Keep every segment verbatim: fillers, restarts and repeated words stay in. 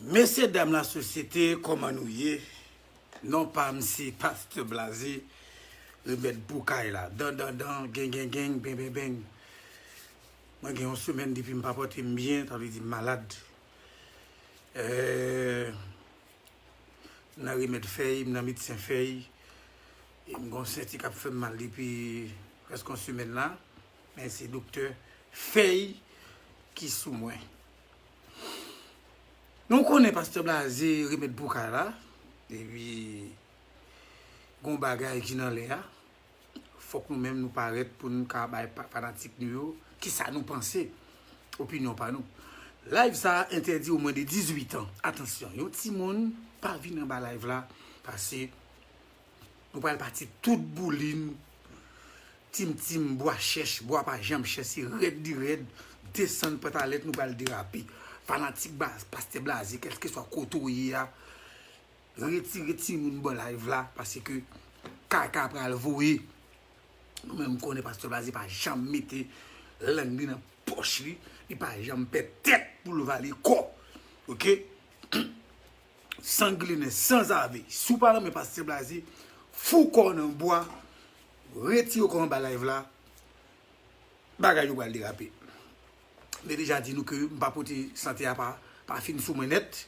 Mesye dam lasosyete, kòman nou ye? Non pa m se Pastè Blaze, remèd pou kay la. Dan, dan, dan, gen, gen, gen, ben, ben, ben. Mwen gen yon semèn depi m pa pote m byen, sa vle di m malad. Euh, m nan remèd fèy, m nan medsen fèy. E m gon senti k ap fè m mal depi prèske yon semèn la. Men se doktè fèy ki sou mwen. Nou konnen Pastè Blaze remèd pou kay la. Epi gon bagay ki nan lè a. Fòk nou menm nou parèt pou n ka bay pa- fanatik nou yo kisa nou panse, opinyon pa nou. Live sa a entèdi o mwen de dizuit an. Atansyon, yon timoun pa vin anba live la, paske nou pral pati tout boulin, tim tim, bwa chèch, bwa pa janm chèch, se rèd li rèd, desann pantalèt, nou pral derape. Fanatik baz, Pastè Blaze, kèlkeswa kote w ye a, retire timoun bò live la, paske kaka pral voye. Nou menm konnen Pastè Blaze pa janm mete lang li nan pòch li, li pa janm pèd tèt pou l vale kò. Oke? San gilinen, san zave. Si w pa renmen Pastè Blaze, fou kò w nan bwa, retire kò w anba live la, bagay yo pral derape. M te deja di nou ke m pa pote sante a pa, pa fin sou mwen nèt,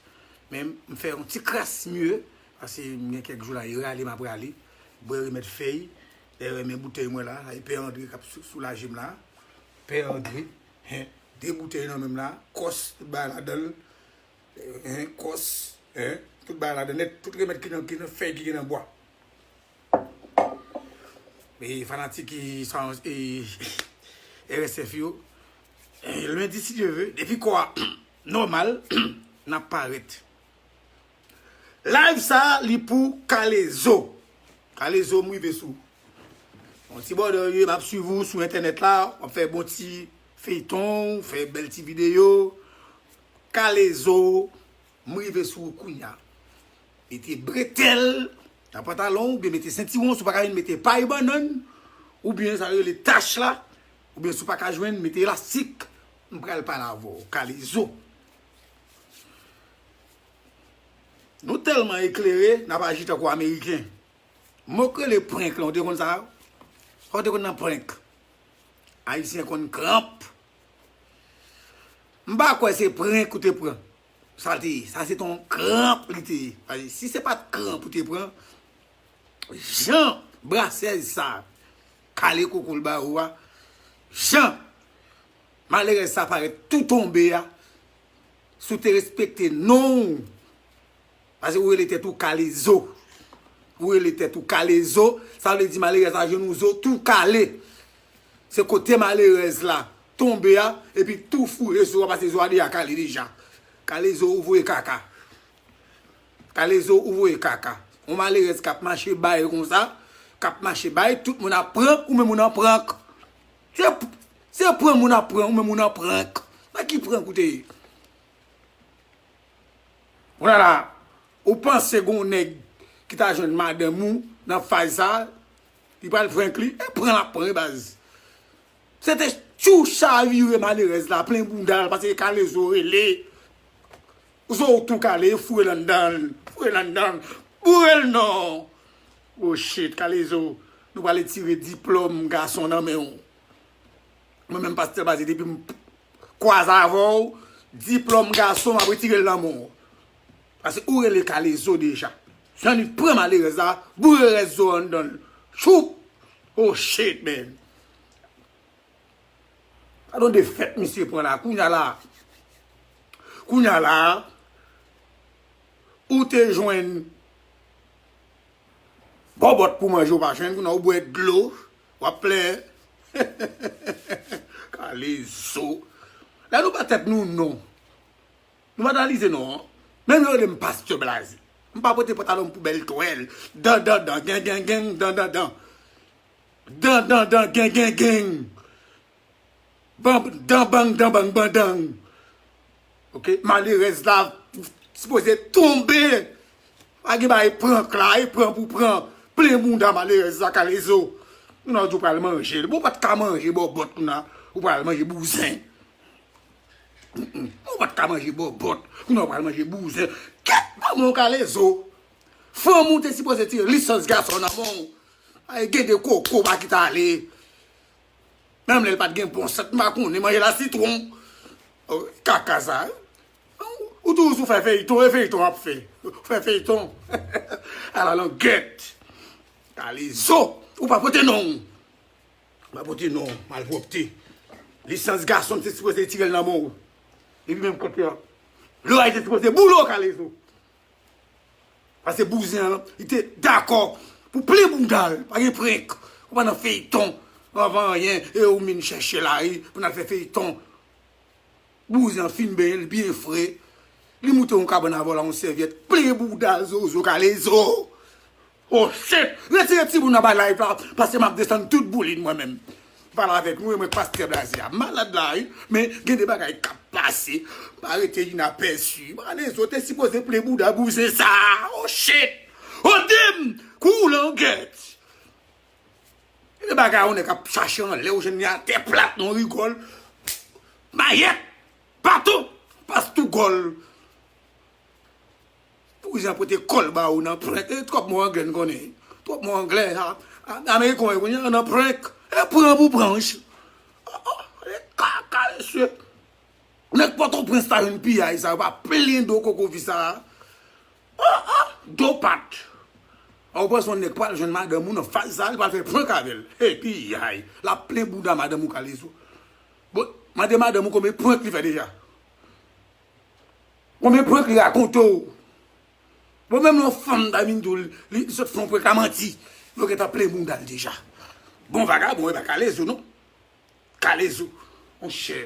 men m fè yon ti kras mye, paske m gen kèk jou la, e rale m ap rale, bwè remèd fèy, dayè men boutèy mwen la, e Pè Andre k ap sou- soulaje m la, Pè Andre, hen, de boutèy nan men m la, kòs, tout bagay ladan l, hen, kòs, hen, tout bagay ladan nèt, tout remèd ki nan, ki nan fèy, ki gen nan bwa. E fanatik ki sa e R S F yo, e, lendi si Dye ve, depi kò a nòmal, n ap parèt. Live sa a, li pou Kalezo. Kalezo, m rive sou. Yon ti bòdè ye, m ap swiv ou sou entènèt la, w ap fè bon ti feyton, w fè bèl ti videyo. Kalezo, m rive sou ou kounya. Mete bretèl nan pantalon oubyen mete sentiwon, si w pa ka jwenn mete pay bannann, oubyen sa yo rele tach la, oubyen si w pa ka jwenn mete elastik, m pral pale avè w, Kalezo. Nou tèlman eklere, n ap aji tankou Ameriken. Mo k rele prank lan, ou te konn sa? Ou te konn nan prank? Ayisyen konn kranp. M pa kwè se prank ou te pran. Sa te ye. Sa se t on kranp li te ye. Paske si se pa t kranp ou te pran, jan brasèz sa kale koko l ba ou a, jan malerèz sa parèt tou tonbe a, si w te respekte non w, paske ou rele tèt ou Kalezo. Ou rele tèt ou Kalezo, sa vle di malerèz la jwenn yon zo tou kale. Se kote malerèz la tonbe a, epi tou foure zo a, paske zo a deja kale deja. Kalezo, ou voye kaka. Kalezo, ou voye kaka. Yon malerèz k ap mache bay konsa, k ap mache bay, tout moun ap pran, ou menm ou nan prank. Se, se pran moun ap pran, ou menm ou nan prank. Nan ki prank ou te ye? Kounye a la, ou panse gon nèg ki ta jwenn madanm ou nan faz sa, li pral prank li? E pran l ap pran wi baz. Se te tchou chavire malerèz la, plen bounda l, paske Kalezo rele. Zo w tou kale, foure l anndan l, foure l anndan l, boure l non. Oh shit, Kalezo, nou pral retire diplòm gason nan men w. Mwen menm Pastè Blaze, depi m kwaze avè w, diplòm gason, m ap retire l nan men w. Paske ou rele Kalezo deja. Jan li pran malerèz la, boure rès zo anndan l. Choup! Oh shit, man. Gad on defèt misye pran la, kounya la. Kounya la, ou te jwenn bòbòt pou manje, ou pa jwenn, kounya ou bwè dlo, w ap plenyen. Kalezo. Lè nou ba tèt nou non. Nou pa analize non. Menm yo rele m Pastè Blaze. M pa pote pantalon m pou bèl twèl. Dan, dan, dan, gen, gen, gen, dan, dan, dan. Dan, dan, dan, gen, gen, gen. Ban, dan, bang, dan, bang, bandang. Oke, malerèz la sipoze tonbe. Pa gen bagay prank la, e pran pou pran. Plen bounda malerèz la, Kalezo. Kounya ou di w pral manje l. Bon, ou pa t ka manje bòbòt kounya, ou pral manje bouzen. Ou pa t ka manje bòbòt, kounye a w pral manje bouzen. Kèt manman w Kalezo. Fanm ou te sipoze tire lisans gason nan men w. Ay, gen de koko pa ki t ale. Menm lè l pa t gen bon sant, m pa konnen, manje lasitwon. Oh, kaka sa. Ou toujou sou fè feyton, e feyton ap fè. Ou fè feyton. Ala langèt. Kalezo, ou pa pote non. Ou pa pote non, malpwòpte. Lisans gason, m te sipoze tire l nan men w. Epi menm kote a. Loray te sipoze boule w Kalezo. Paske bouzen an, li te dakò pou plen bounda l. Pa gen prank. Ou pa nan feyton. Anvan anyen, e ou vin chèche la, wi, pou n al fè feyton. Bouzen an fin benyen, li byen fre. Li moute yon kabann avè w la, yon sèvyèt. Plen bounda zozo Kalezo. Oh shit! Retire timoun nan ba live la, paske m ap desann tout boulin mwen menm. Pale avèk nou, e mwen pastè Blaze a. Malad la, wi. Men gen de bagay k ap pase. Pa rete inapèsi. Kalezo te sipoze plen bouda bouzen sa. Oh shit! Oh dim! Kou langèt! E bagay ou nèg ap chache anlè, ou jwenn li atè plat, non rigòl. Mayèt! Baton! Pas tou gòl. Bouzen an pote kòl ba ou nan prank. E twòp mo anglè n konnen. Twòp mo anglè. A, a, ameriken yo konnen nan prank. E pran pou pranch. Oh, oh, e kaka, mesye. Nèg Pòtoprens ta jwenn piyay sa, yo pa plen do koko fi sa. Oh, oh, do pat. A, ou panse yon nèg pral jwenn madanm ou nan faz sa, li pral fè prank avè l. E piyay. L ap plen bouda madanm ou Kalezo. Bon, mande madanm ou konbyen prank li fè deja. Konbyen prank li rakonte w? Bon, menm yon fanm ta vin di w, li, li sot fè yon prank la manti. Yo gentan plen bounda l deja. Bon, vagabon, e pa Kalezo, non. Kalezo, monchè.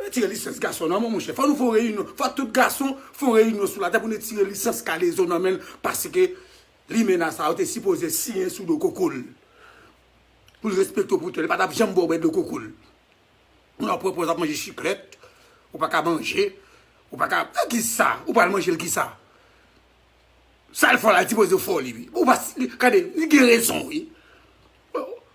Retire lisans gason nan men w, monchè. Fò nou fè yon reyinyon. Fò tout gason fè yon reyinyon sou latè pou nou retire lisans Kalezo nan men l. Paske limena sa yo te sipoze siyen sou do koko l. Pou l respekte w pou tèl. Li pa t ap janm ba w bwè dlo koko l. Moun ap pran pòz ap manje chiklèt, ou pa ka manje, ou pa ka, e kisa? Ou pral manje l kisa? Sa l fè w la, li sipoze fè w li, wi. Ou pa, gade, li gen rezon, wi.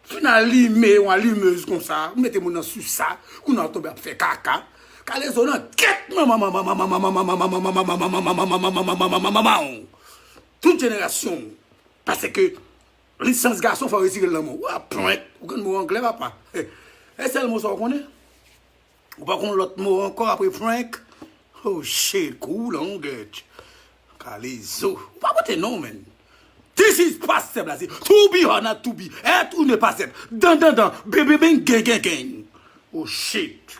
Fin alime yon alimez konsa, ou mete moun nan sou sa, kounye a w tonbe ap fè kaka. Kalezo nan kèt manman, manman, manman, manman, manman, manman, manman, manman, manman, manman, manman, manman, manman, manman, tout jenerasyon w. Paske lisans gason fò retire l nan men w. W ap prank. Ou konn mo anglè, papa. E sèl mo sa w konnen? Ou pa konn lòt mo ankò apre prank? Oh shit, kou langèt. Kalezo. Ou pa pote non, man. This is Pasteur Blaze. To be or not to be. Être ou ne pas être. Dan, dan, dan. Ben, ben, ben, gen, gen, gen. Oh shit.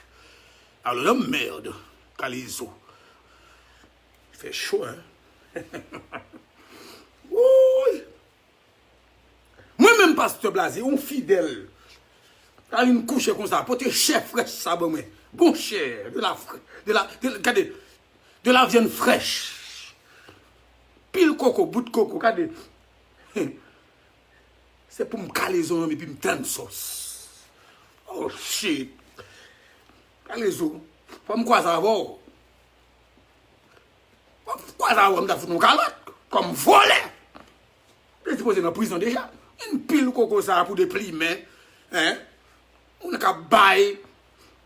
Alo, lanmèd. Kalezo. Fè cho, hein? Woy! Mwen menm, Pastè Blaze, yon fidèl, ta vin kouche konsa, pote chè frèch sa ban mwen. Bon chè, de la, fre- de la, de, gade, de la viande fraîche. Pil koko, bout koko, gade. Se pou m kale zo nan men epi m tann sòs. Oh shit. Kale zo, fò m kwaze avè w. Fò m kwaze avè w, m ta fout ou kalòt. Kòm vòlè. Ou te sipoze nan prizon deja. Yon pil koko sa pou de plimen. Hein? Ou nan ka bay.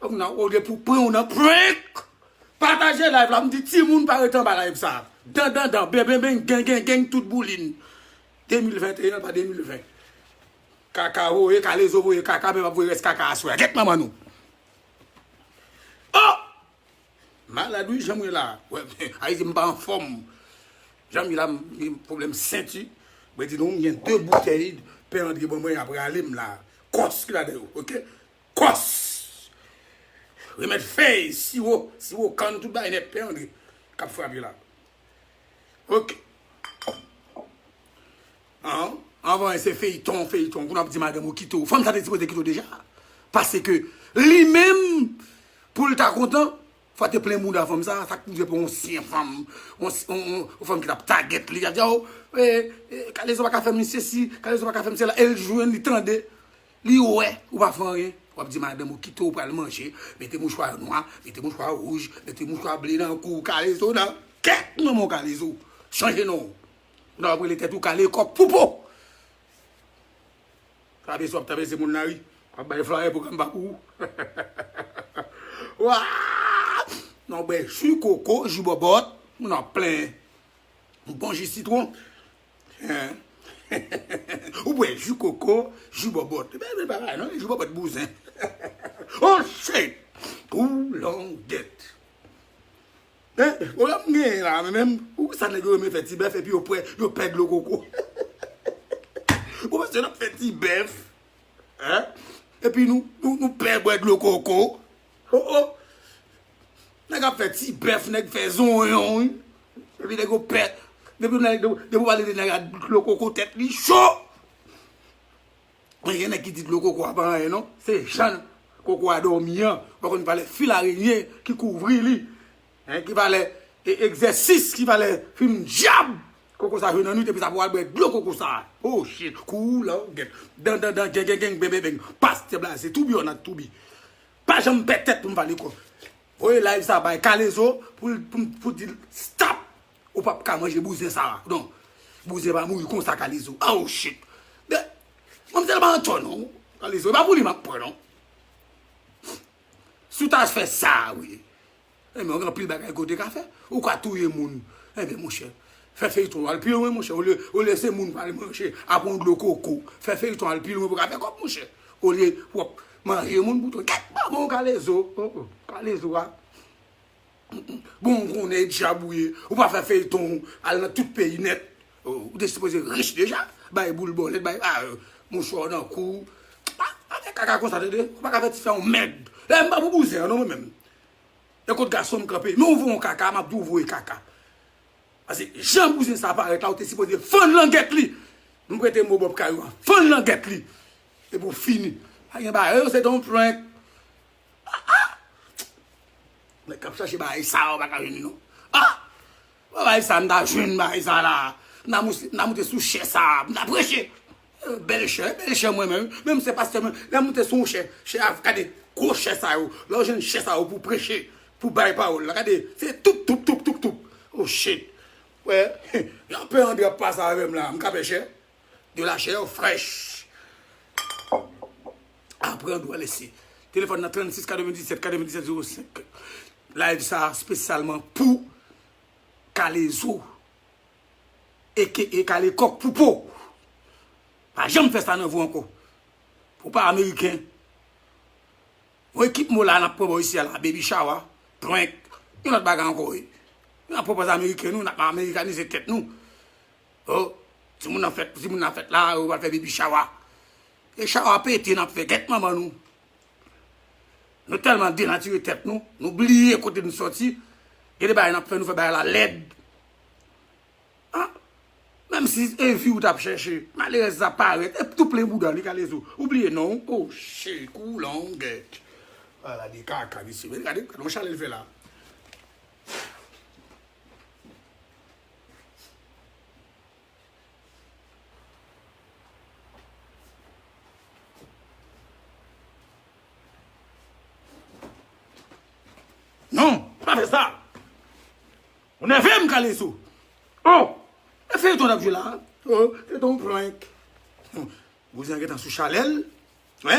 Ou nan, olye pou pran ou nan prank. Pataje live la, m di timoun pa rete anba live sa. Dan, dan, dan, ben, ben, ben, gen, gen, gen, tout boulin. De mil venteyen pa de mil ven. Kaka voye, kale zo voye kaka, men m ap voye rès kaka aswè a. Gèt manman nou. Oh! Malad wi, jan m ye la. Wè, Ayiti m pa anfòm. Jan m ye la, m gen pwoblèm senti. Mwen di nou, m gen de boutèy Pè Andre ban mwen, y ap rale m la. Kòs ki ladan yo, oke? Kòs! Remèd fèy, siwo, siwo kann, tout bagay nèt, Pè Andre k ap frape la. Oke. An, anvan se feyton, feyton, pou n ap di madanm ou kite w. Fanm sa te sipoze kite w deja. Paske li menm, pou l ta kontan, fò te plen bounda fanm sa, sa k rive pou yon ansyen fanm, yon, yon, yon, yon fanm ki t ap tagèt li, y ap di, oh, eh, eh, Kalezo pa ka fè m sesi, Kalezo pa ka fè m sela, e l jwenn, li tande, li wè, ou pa fè anyen, w ap di madanm ou kite w pral manje, mete mouchwa nwa, mete mouchwa wouj, mete mouchwa ble nan kou, Kalezo nan kèt manman w Kalezo, chanje non w. Ou nan w ap rele tèt ou Kale Kòk Poupo. Trapezi w ap trapezi moun nan wi. W ap bay flayè pwogram pa pou ou. Wa! Nan w bwè ji koko, ji bòbòt, moun ap plenyen. Yon bon ji sitwon. Hein? Ou bwè ji koko, ji bòbòt. Ebyen, ebyen, pa bagay, non, ji bòbòt bouzen. Oh, shit! Koulangèt. Hein? Pwoblèm m genyen la, men menm, ou sa nèg yo renmen fè ti bèf, epi yo pwè, yo pè dlo koko. Ou panse n ap fè ti bèf? Hein? Epi nou, nou, nou pè bwè dlo koko. Oh, oh. Nèg ap fè ti bèf, nèg fè zonyon, wi. Epi nèg yo pè. Depi nèg, depi w pale de nèg a dlo koko, tèt li cho. Men gen nèg ki di dlo koko a pa anyen, non. Se jan koko a dòmi an. Ou pa konn valè fil arenye ki kouvri li. Hein, ki valè e, egzèsis, ki valè fim dyab. Koko sa jwe nan nwit, epi sa pou al bwè dlo koko sa. Oh shit, koulangèt. Dan, dan, dan, gen, gen, gen, ben, ben, ben. Pastè blaze, to be or not to be. Pa janm pè tèt pou m pale kò. Voye live sa bay Kalezo pou, pou, pou di l stop. Ou p ap ka manje bouzen sa. Non. Bouzen pa mouri konsa, Kalezo. Oh shit. Men, manmzèl pa antò non. Kalezo, e pa pou li m ap pran non. Si w ta fè sa, wi. Enben, gen anpil bagay ke w te ka fè. Ou ka touye moun. Enben, monchè, fè feyton al pi lwen, monchè. Olye, olye se moun pral manje, ap yon dlo koko. Fè feyton al pi lwen pou w ka fè kòb, monchè. Olye w ap manje moun pou tou. Gèt manman w, Kalezo. Oh, oh. Kalezo a. Bon, ou konnen dyab ou ye. Ou pa fè feyton, al nan tout peyi nèt. Oh, ou te sipoze rich deja. Bay boul bòlèt, bay, ah, euh, mouchwa nan kou. Pa, pa fè kaka konsa, tande. Ou pa ka fè ti fè yon mèd. Lè m pa pou bouzen an, non, mwen menm. E kot gason m kanpe. Men ou voye yon kaka, m ap di w voye kaka. Paske jan bouzen sa parèt la, ou te sipoze fann langèt li. M prete mo Bòb Kayou a, fann langèt li. Epi w fini. Pa gen bagay, yo, se te yon prank. Ah, ah! Nèg k ap chache bagay sa, ou pa ka jwenn li, non. Ah! Bagay sa, m ta jwenn bagay sa la. M ta moute, m ta moute sou chè sa, m ta preche. Eh, bèl chè, bèl chè mwen menm. Menm se pastè mwen. Lè m moute sou yon chè, chè a, gade, gwo chè sa yo. Lè w jwenn chè sa yo pou preche, pou bay pawòl la. Gade, se toup, toup, toup, toup, toup. Oh shit. Wè, yon pè André ap pase avè m la. M ka pè chè. De la chair fraîche. Aprann ou lese. Telefòn nan trannsis katrevendisèt katrevendisèt zewo senk. Live sa espesyalman pou Kalezo. Eke e Kale kòk pou po. Pa janm fè sa nan vi w ankò. Ou pa ameriken. Yon ekip mo la n ap pran bò isi a la, baby shower, prank, yon lòt bagay ankò wi. N ap pran pòz ameriken nou, n ap amerikanize tèt nou. Oh, timoun nan fèt, timoun nan fèt la, yo pral fè baby shower. E shower pete n ap fè, gèt manman nou. Nou tèlman denatire tèt nou, nou bliye kote nou sòti. Gen de bagay n ap fè, nou fè bagay la lèd. Ah, menm si e vi w t ap chèche, malerèz sa parèt, e tou plen bouda li, Kalezo. Ou bliye non w. Oh shit, koulangèt. Ala de kaka, mesye. Men gade, gade yon chalè l fè la. Non, pa fè sa. Ou nève m, Kalezo. Oh, e feyton n ap jwe la. Oh, feyton prank. Bouzen an gentan sou chalè l. Wi.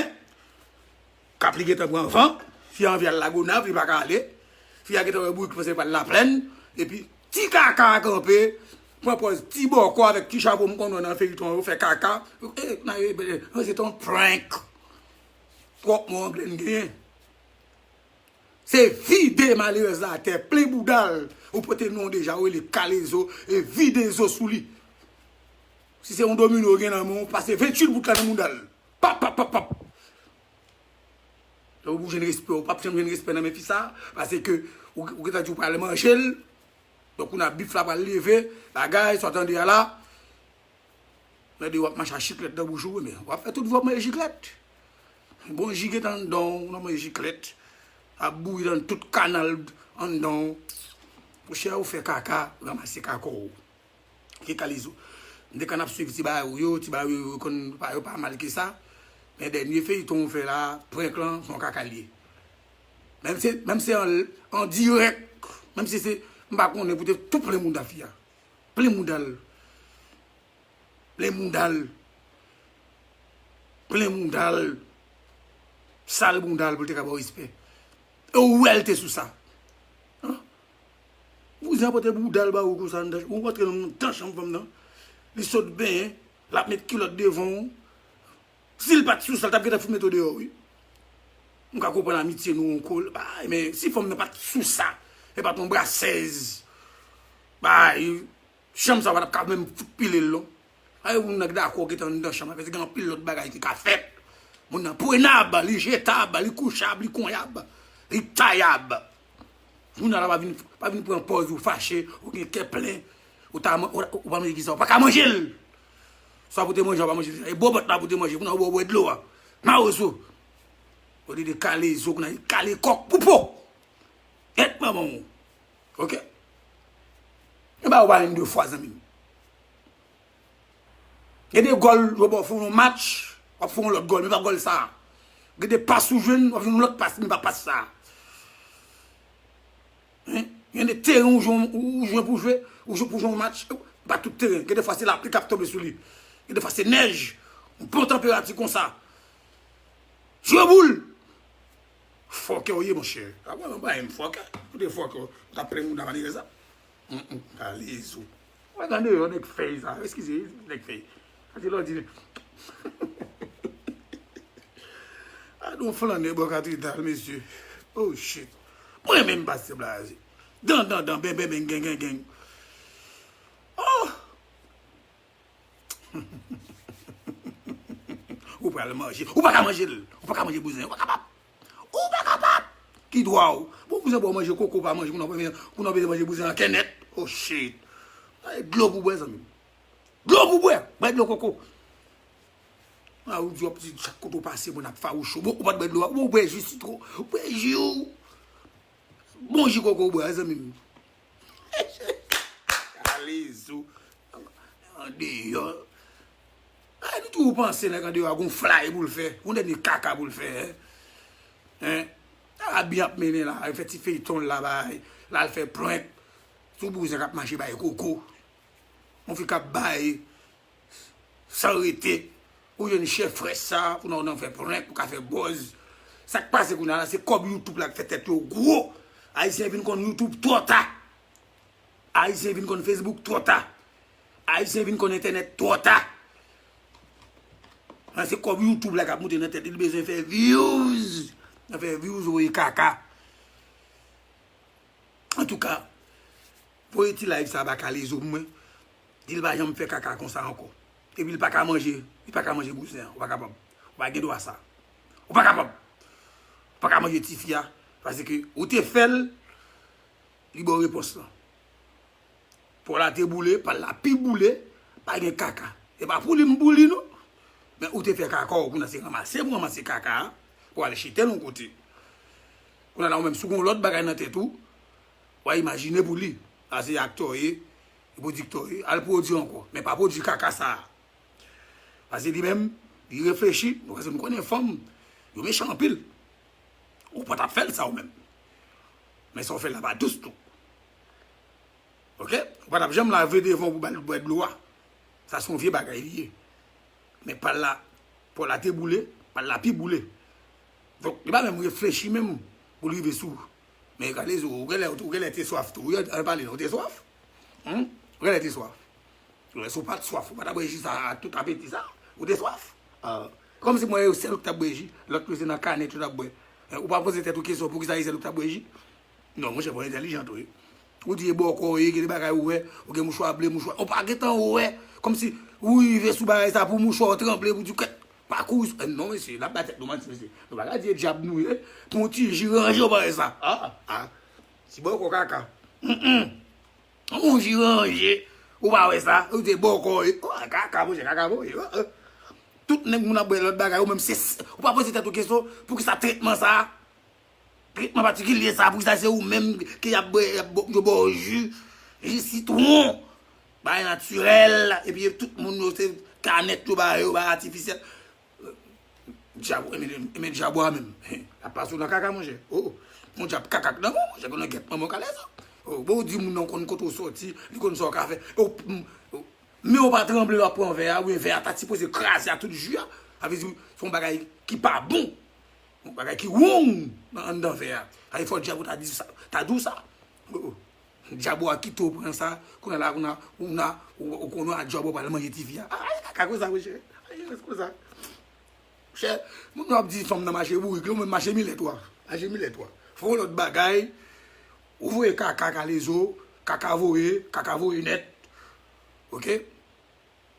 Kap li gentan pran van. Fi a anvi al Lagonav, li pa ka ale. Fi a gentan wè bourik panse pral Laplèn. Epi ti kaka a kanpe. Pran pòz ti bòkò avèk ti chapo m konn wè nan feyton yo fè kaka. E, nan, e, e, se te yon prank. Twòp mo angle n genyen. Se vide malerèz la atè, plen bouda l. Ou pote non deja, ou rele Kalezo, e vide zo sou li. Si se yon domino ou gen nan men w, pase venntuit bout la nan bouda l. Pap, pap, pap, pap. Donk, ou jwenn respè, ou pap janm jwenn respè nan men fi sa, paske ou, ou gentan di ou pral manje l. Donk, kounye a bif la pral leve, bagay, sa w tande a la. Mande w ap mache ak chiklèt nan bouch ou, men w ap fè tout vi w ap manje chiklèt. Bon ji gentan anndan w, w nan manje chiklèt. Ap bouyi nan tout kanal anndan w. Monchè, ou fè kaka, ranmase kaka w. Ki Kalezo. M te konn ap swiv ti bagay ou yo, ti bagay ou yo konn pa, yo pa mal ke sa. Men dènye feyton ou fè la, prank lan, se yon kaka l ye. Menm se, menm se an, an dirèk, menm si se, m pa konnen pou te tou plen mouda fi a. Plen mouda l. Plen mouda l. Plen mouda l. Sal mouda l pou l te ka ba w respè. E ou wè l te sou sa. Bouzen pote bouda l ba ou konsa anndan, ou rantre nan anndan chanm fanm nan. Li sot benyen, l ap met kilòt devan w. Si l pa t sou sa, l t ap gentan fout mete w deyò, wi. M ka konprann amitye nou yon kou, bay, men si fanm nan pa t sou sa, e pa t yon brasèz, bay, chanm sa w pa t ap ka menm fout pile l, non. Ay, moun nan ki dakò gentan anndan chanm la, paske gen anpil lòt bagay ki ka fèt. Moun nan prenab, li jetab, li kouchab, li konyab, li tayab. Moun nan la pa vin, pa vin pran pòz ou fache, ou gen kè plen, ou ta man-, ou, ou pa manje kisa, ou pa ka manje l. Sa pou te manje, ou pa manje l. E bòbòt la pou te manje, pou nan bò bwè dlo a. Mawozo. Ou li de kale zo, kou nan kale kòk pou po. Gèt manman w. Oke? E ba ou pa menm de fwa, zanmi m. Gen de gòl, yo ba w fè yon match, w ap fè yon lòt gòl, men pa gòl sa. Gen de pas ou jwenn, w ap jwenn yon lòt pas, men pa pas sa. Hein? Gen de teren ou jwenn, ou jwenn pou jwe, ou jwe pou jwe yon match, pa tout teren. Gen de fwa se lapli k ap tonbe sou li. Gen de fwa se nèj, yon bon tanperati konsa. Jwe boul! Fòkè w ye, monchè. A, mwen, mwen pa renmen fòkè. Kote fòkè w? Ou t ap plenn moun nan mannyè sa? Hum, hum, kale zo. Mwen gade yo, nèg fèy sa. Eskize, nèg fèy. Sa se lòdi. A, nou flannè bò katedral, mesye. Oh, shit. Mwen menm pastè blaze. Dan, dan, dan, ben, ben, ben, gen, gen, gen. Oh! Ou pral manje. Ou pa ka manje l. Ou pa ka manje bouzen. Ou pa kapab. Ou pa kapab. Ki dwa w? Bon, bouzen pou w manje koko, pa manje. Kounye a w bezwen manje bouzen an kè nèt. Oh, shit. Ay, dlo pou bwè, zanmi m. Dlo pou bwè. Bwè dlo koko. A, ou di w ap di chak kote w pase, moun ap fawouch ou. Bon, ou pa t bwè dlo a. Ou bwè ji sitwon. Ou bwè ji w. Bon ji koko ou bwè, zanmi m. Kale zo. Andeyò. Ay, nou toujou panse nèg andeyò a gon flay pou l fè, gon dènye kaka pou l fè, hein? Hein? Arabi ap mennen la, al fè ti feyton l la, bay, l al fè prank sou bouzen k ap mache bay koko. Yon fi k ap bay san rete. Ou jwenn chèf frè sa, pou nan, nan fè prank, pou ka fè buzz. Sa k pase kounye a la, se kòb YouTube la k fè tèt yo gwo. Ayisyen vin konn YouTube twò ta. Ayisyen vin konn Facebook twò ta. Ayisyen vin konn entènèt twò ta. An se kòb YouTube la k ap moute nan tèt li, li bezwen fè views. Nan fè views, voye kaka. Antouka, voye ti live sa ba Kalezo pou mwen. Di l pa janm fè kaka konsa ankò. Epi l pa ka manje, li pa ka manje bouzen an. Ou pa kapab. Ou pa gen dwa sa. Ou pa kapab. Ou pa ka manje tifi a. Paske ou te fè l, li ba w repons lan. Pòl la te boule, pal la pi boule, pa gen kaka. E pa pou li m pou li non. Men ou te fè kaka w, kounye a se ranmase pou ranmase kaka a, pou al jete l yon kote. Kounye a la ou menm, si w gen yon lòt bagay nan tèt ou, w a imajine pou li. A se aktè w ye, pwodiktè w ye, al pwodui ankò. Men pa pwodui kaka sa a. Paske li menm, li reflechi, paske nou konnen fanm, yo mechan anpil. Ou pa t ap fè l sa ou menm. Men sa w fè l la pa dous tou. Oke? Ou pa t ap janm lave devan w pou ba l bwè dlo a. Sa se yon vye bagay li ye. Men pal la, pòl la te boule, pal la pi boule. Donk, li pa menm reflechi menm pou l rive sou. Men Kalezo, ou genlè, ou genlè te swaf tou. Wi, ann pale non, ou te swaf? Hum? Ou genlè te swaf. Lè si w pa t swaf, ou pa t ap bwè ji sa a tout apeti sa. Ou te swaf. Ah. Kòmsi mwen yo sèl ou ki t ap bwè ji, lòt yo se nan kanèt yo t ap bwè. Eh, ou pa poze tèt ou kesyon poukisa se sèl ou ki t ap bwè ji? Non, monchè, fò entèlijan tou wi. Ou di e bòkò w ye, gen de bagay ou wè, ou gen mouchwa ble, mouchwa, ou pa gentan wè. Kòmsi ou rive sou bagay sa pou mouchwa w tranble, pou di kèt, pa kouri sou, eh, non, mesye, n ap bay tèt nou manti, mesye. Nou pa ka di e dyab nou ye, pou yon ti ji ranje w bagay sa. Ah, ah. Ti bòkò kaka. Mm, mm. Yon ji ranje. Ou pa wè sa? Ou te bòkò e. Oh, kaka, monchè, kaka, monchè. Oh, oh. Tout nèg moun ap bwè lòt bagay, ou menm se, ou pa poze tèt ou kesyon, poukisa tretman sa? Tretman patikilye sa, poukisa se ou menm ki ap bwè, y ap bo-, yo ba w ji, ji sitwon, bagay natirèl, epi tout moun yo se kanèt yo ba yo, bagay atifisyèl. Dyab, enben, enben dyab ou a menm. L ap pase w nan kaka, monchè. Oh, oh. Yon dyab kaka k nan men w, monchè, konnen gèt manman w Kalezo. Oh, bon, ou di moun nan konn kote w sòti, li konn sa w ka fè. Oh, m-, oh. Men w pa tranble, w ap pran vè a, oubyen vè a ta sipoze kraze a tout ji a. Sa vle di, se yon bagay ki pa bon. Yon bagay ki wrong nan anndan vè a. Sa vle fò dyab ou ta di sa, ta di w sa. Oh, oh. Djab ou a kite w pran sa, kounye a la, kounye a, ou na, ou, ou konnen a djab ou pral manje tifi a. Ay, kaka konsa, monchè. Ay, konsa. Chè, moun yo ap di fanm nan mache bourik, li menm mache milèt wa. Mache milèt wa. Fè yon lòt bagay, ou voye kaka, Kalezo, kaka voye, kaka voye nèt. Oke?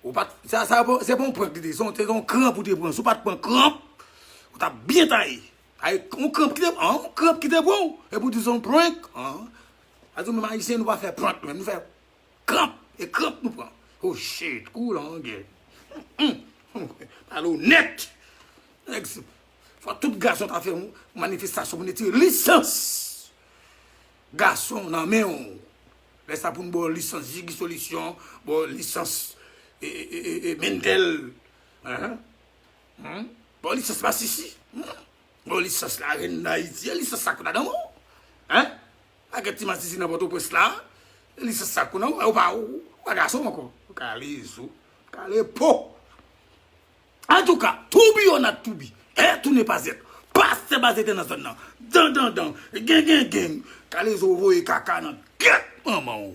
Ou pa t, sa, sa, se pa yon prank li te, se yon, se yon kranp ou te pran. Si w pa t pran kranp, ou t ap byen taye. Ay, yon kranp ki te, an, yon kranp ki te pran w. Epi w di se yon prank, an. Sa di menm Ayisyen, nou pa fè prank menm, nou fè kranp, e kranp nou pran. Oh shit, kou langè. Pale onèt. Nèg, fò tout gason ta fè yon manifestasyon pou n retire lisans gason nan men w. Lè sa pou n ba w lisans Jigi Solisyon, ba w lisans e, e, e, e, e, Mendel. Hein? Hmm? Ba w lisans Masisi. Hmm? Ba w lisans Larèn Dayiti. E lisans sa k ladan w? Hein? Pakèt ti Masisi nan Pòtoprens la. E lisans sa k nan w? Ou pa, ou pa gason ankò. Ou kale zo. Kale po. Antouka, to be or not to be, être ou ne pas être, pastè Bazètè nan zòn nan, dan dan dan, gen gen gen, Kalezo voye kaka nan gèt manman w.